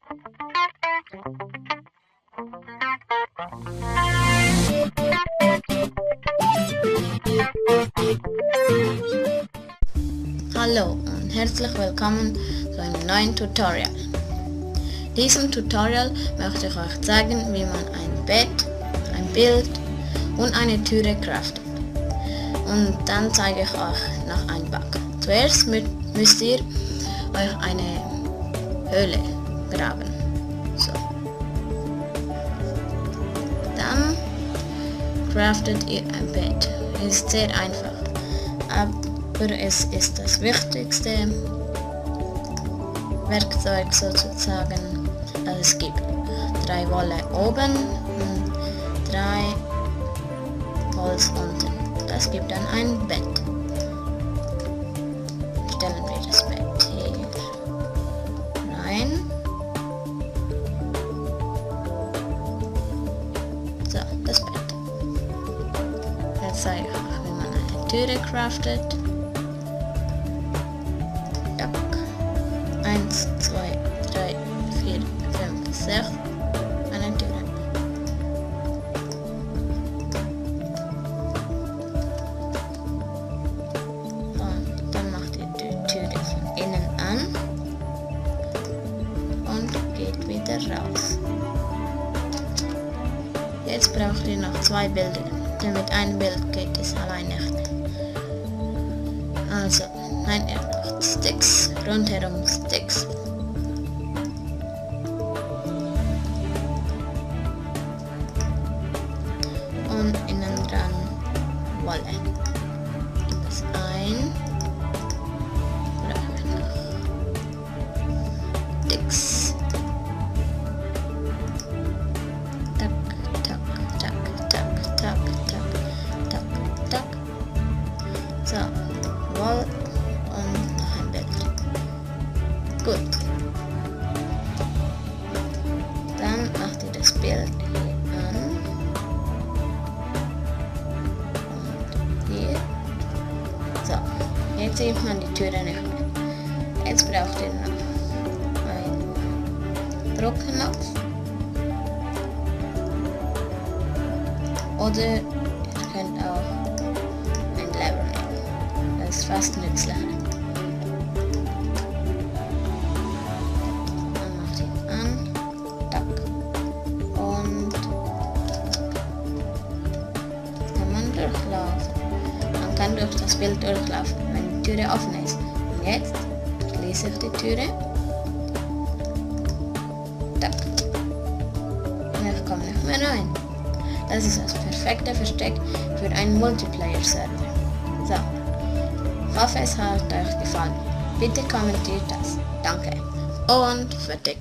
Hallo und herzlich willkommen zu einem neuen Tutorial. In diesem Tutorial möchte ich euch zeigen, wie man ein Bett, ein Bild und eine Türe craftet. Und dann zeige ich euch noch einen Bug. Zuerst müsst ihr euch eine Höhle graben. So. Dann craftet ihr ein Bett. Es ist sehr einfach. Aber es ist das wichtigste Werkzeug sozusagen, das es gibt. 3 Wolle oben und 3 Holz unten. Das gibt dann ein Bett. Stellen wir das Bett hier rein. So, das Bett. Jetzt zeige ich euch, wie man eine Türe craftet. 1, 2, 3, 4, 5, 6, eine Türe. Und dann macht ihr die Türe von innen an und geht wieder raus. Jetzt braucht ihr noch 2 Bilder, denn mit einem Bild geht es allein nicht. Also, nein, ihr braucht Sticks, rundherum Sticks. Und innen dran Wolle. Das ein. Brauchen wir noch Sticks. Tak, tak, tak, tak, tak, tak, tak, tak. So, Wolle und noch ein Bild. Gut. Dann macht ihr das Bild hier an. Und hier. So, jetzt sieht man die Türe nicht mehr. Jetzt braucht ihr noch einen Druckknopf. Oder ihr könnt auch ein Lever nehmen. Das ist fast nützlicher. Man kann durch das Bild durchlaufen, wenn die Türe offen ist. Und jetzt schließe ich die Türe. Tack. Und ich komme nicht mehr rein. Das ist das perfekte Versteck für einen Multiplayer-Server. So. Ich hoffe, es hat euch gefallen. Bitte kommentiert das. Danke. Und fertig.